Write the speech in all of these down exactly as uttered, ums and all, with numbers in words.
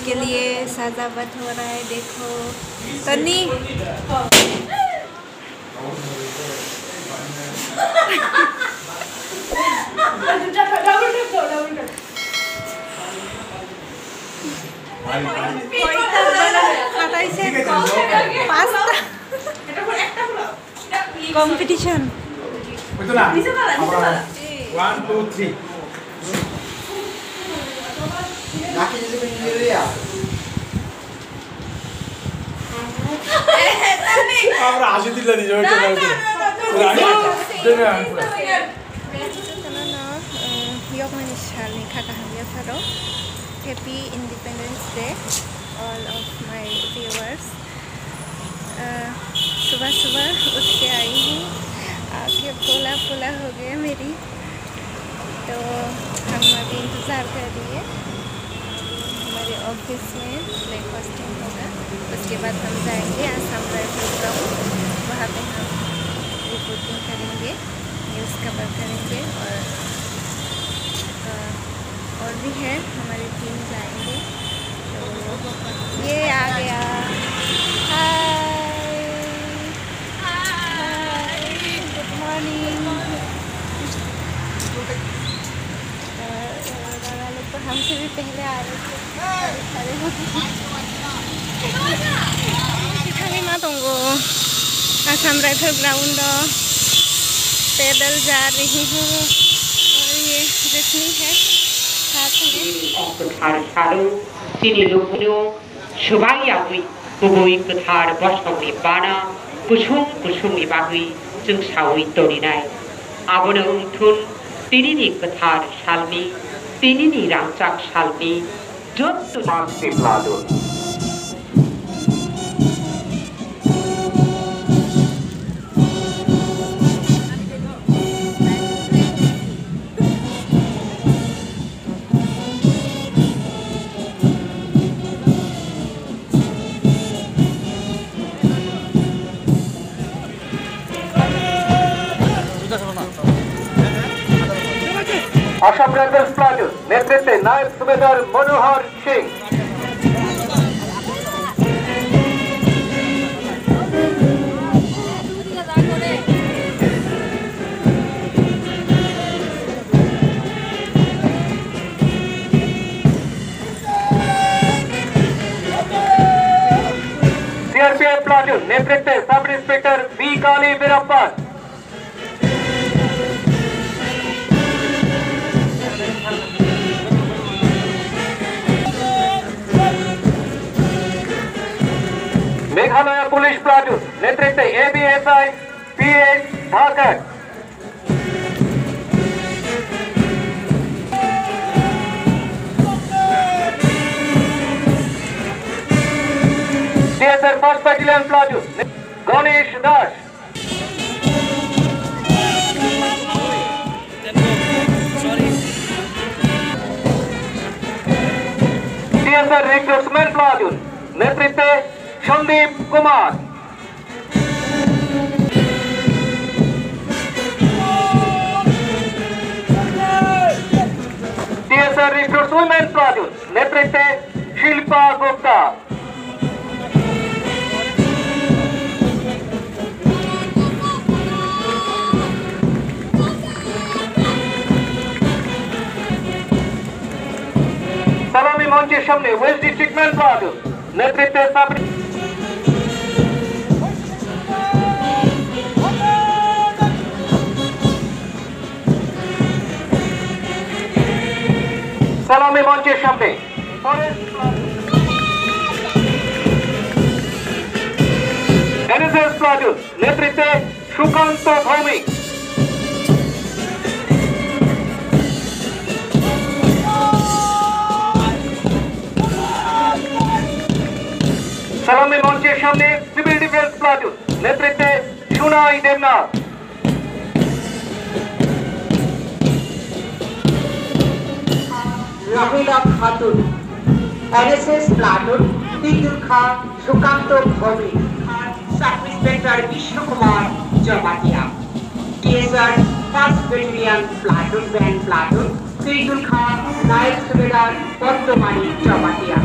के लिए साजावट हो रहा है, देखो। तन्नी। কয়টা বলো? সাতাইশে পাঁচটা। কম্পিটিশন। ওই তো না। নিচে ফেলা, নিচে ফেলা। One, two, three. আমরা হাসি দিলে নিজে হইতে পারবে। না, না, না, না, না। ওরা আগে দেবে আমি পুরো। Yok mani salni kha kaham yapharo. Happy Independence Day, all of my viewers. अ, सुबह सुबह उठ के आई हूँ, आँखें पोला पोला हो गई मेरी। तो हम अभी इंतज़ार कर रही है, हमारे ऑफिस में ब्रेकफास्टिंग होगा, उसके बाद हम जाएंगे आसाम राइफल ग्राउंड, वहाँ पे हम रिपोर्टिंग करेंगे, न्यूज़ कवर करेंगे। और, अ, और भी है, हमारी टीम जाएंगे। तो ये आ गया। हाय। हाय। Good morning. अ, अ, दादा लोग तो हमसे भी पहले आ रहे थे। अभी खड़े हो गए। Thangwi ma tongo. Assam Rifle Ground o pedal ja rahi hu. Aur ye Rashmi hai saath mein. Kwthar salo chini lubungo swbai yawi kubui kwthar bosongni bana kusung kusungni bagwi chwngsawi toninai. Abono wngthun tinini kwthar salni, tinini rangchak salni jotto. Panchti Pladun. Assam Rifles Platoon, নেতৃত্বে নায়েব সুবেদার Manohar Singh. CRPF platoon নেতৃত্বে sub inspector B Kali Veerappan. Meghalaya police platoon নেতৃত্বে ABSI PS Dhakar. CSR first battalion platoon Ganesh Das. CSR recruitment platoon নেতৃত্বে Sandeep Kumar. CSR recruits women platoon নেতৃত্বে শিল্পা গুপ্তা। সালামি মঞ্চের সামনে ওয়েস্ট ডিস্ট্রিক্ট মেন প্লাটুন নেতৃত্বে সাব সালামি মঞ্চের সামনে এনএসএস প্লাটুন নেতৃত্বে সুকান্ত ভৌমিক। সালামি মঞ্চের সামনে সিভিল ডিফেন্স প্লাটুন নেতৃত্বে সুনাই দেবনাথ। রাহুলা খাতুন, এনএসএস প্লাটুন, তিতুরখা Sukanta Bhowmik, sub inspector Bishnu Kumar Jamatia, TSR first battalion platoon band platoon, তিতুরখা নায়ক সুবেদার Padmamani Jamatia.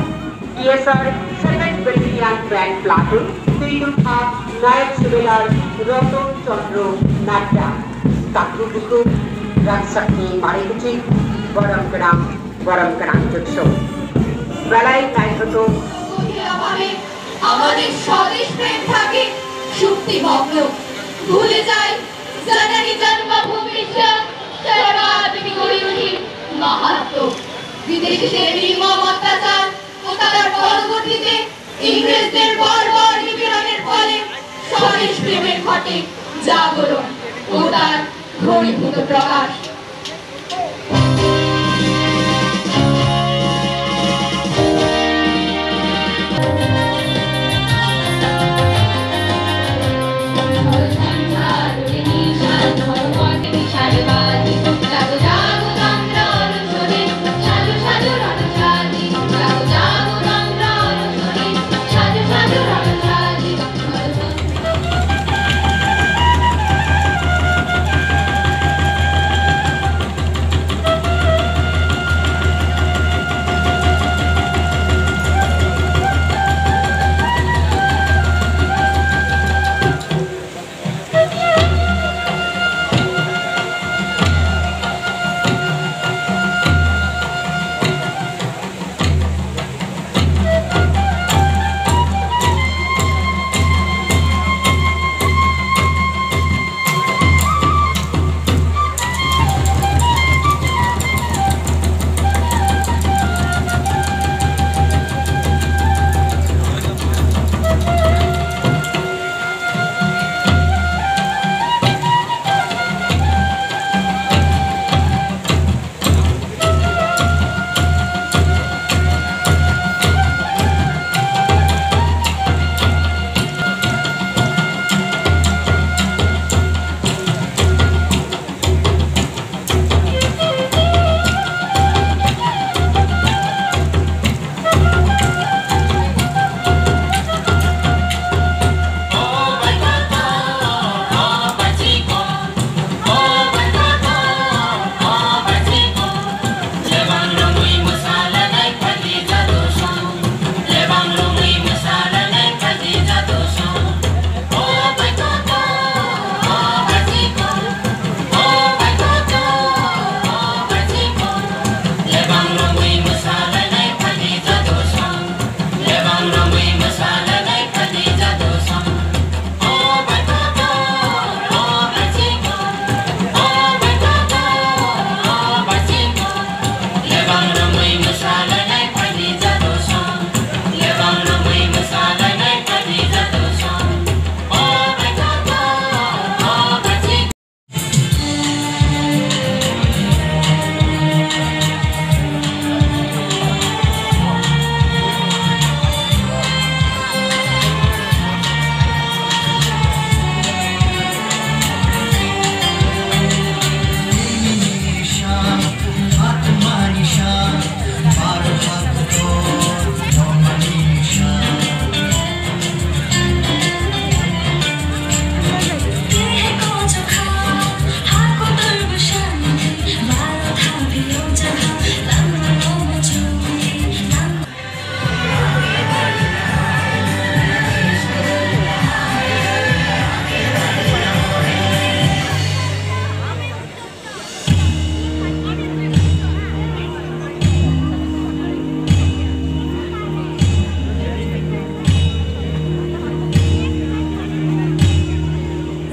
T S R Second Battalion Band Platoon, Twikulkha Nayak Subedar Ratan Chandra Nadda, Kakru Buku, Raksakni Marikuchi, Borom Gwnang, Borom Gwnang Jutsu. Belai naithothok. আমাদের স্বদেশ প্রেম থাকে শক্তিমগ্ন, ভুলে যাই জননী জন্মভূমিশ্চ সর্বাধিক গুরুহীন মাহাত্ম্য। বিদেশিদের নির্মম অত্যাচার ও তার পরবর্তীতে ইংরেজদের বর্বর নিপীড়নের ফলে স্বদেশ প্রেমের ঘটে জাগরণ ও তার ঘনীভূত প্রকাশ।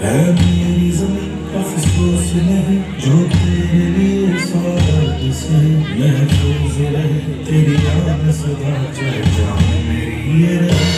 ऐ मेरी ज़मीं, अफ़सोस नहीं जो तेरे लिए सौ दर्द सहे, महफूज़ रहे तेरी याद सदा, चाहे जान मेरी ये रहे।